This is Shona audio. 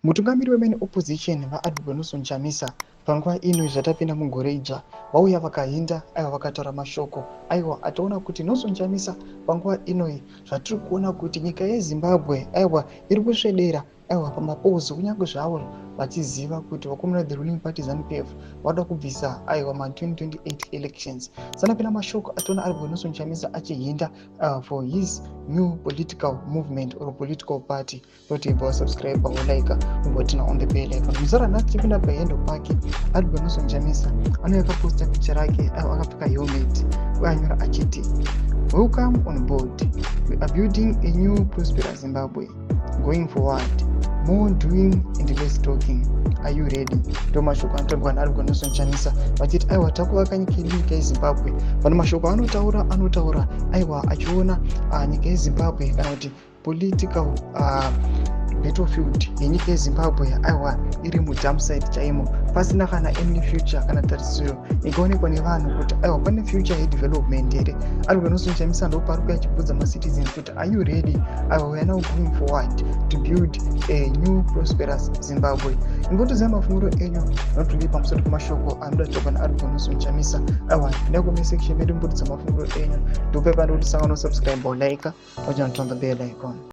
Mutungamiri wemain opposition, VaAdvocate Nelson Chamisa, panguva ino zvatapinda mugore idzva, vauya vakahinda, aiwa, vakataura mashoko, aiwa, ataona kuti Nelson Chamisa panguva inoi zvatiri kuona kuti nyika yeZimbabwe, aiwa, iri kusvedera, aiwa, pamapozi, kunyange zvavo vachiziva kuti vakomana, the ruling party ZANU PF, vada kubvisa, aiwa, ma2028 elections. Sanapinda mashoko ationa Advocate Nelson Chamisa achihinda for his new political movement or political party. Toti ibva wasubscribe, wolike, umboturn on the bell icon. Muzara nhasi tipinda pahandle pake Advocate Nelson Chamisa, anouya akaposta picha rake, aiwa, akapfeka helmet, uye anyora achiti, "Welcome on board. We are building a new prosperous Zimbabwe. Going forward, more doing and less talking. Are you ready?" Ndo mashoko anotaurwa naAdvocate Nelson Chamisa vachiti, aiwa, takuvaka nyika yedu, nyika yeZimbabwe. Pane mashoko anotaura, anotaura, aiwa, achiona nyika yeZimbabwe kana kuti political battlefield yenyika yeZimbabwe, aiwa, iri mudumpsite chaimo, pasina kana any future kana tarisiro ingaonekwa nevanhu kuti, aiwa, pane future yedevelopment here. Ari Nelson Chamisa ndopaari kuya achibvunza macitizens kuti, "Are you ready?" Aiwa, we are now going forward to build a new prosperous Zimbabwe. Ingotoziva mafungiro enyu anotodii pamusoro pemashoko anoda kutaurwa naAdvocate Nelson Chamisa. Aiwa, ndai comment section medu, mbuditsa mafungiro enyu. Ndopai panokuti sangano, subscribe, like, turn on the bell icon.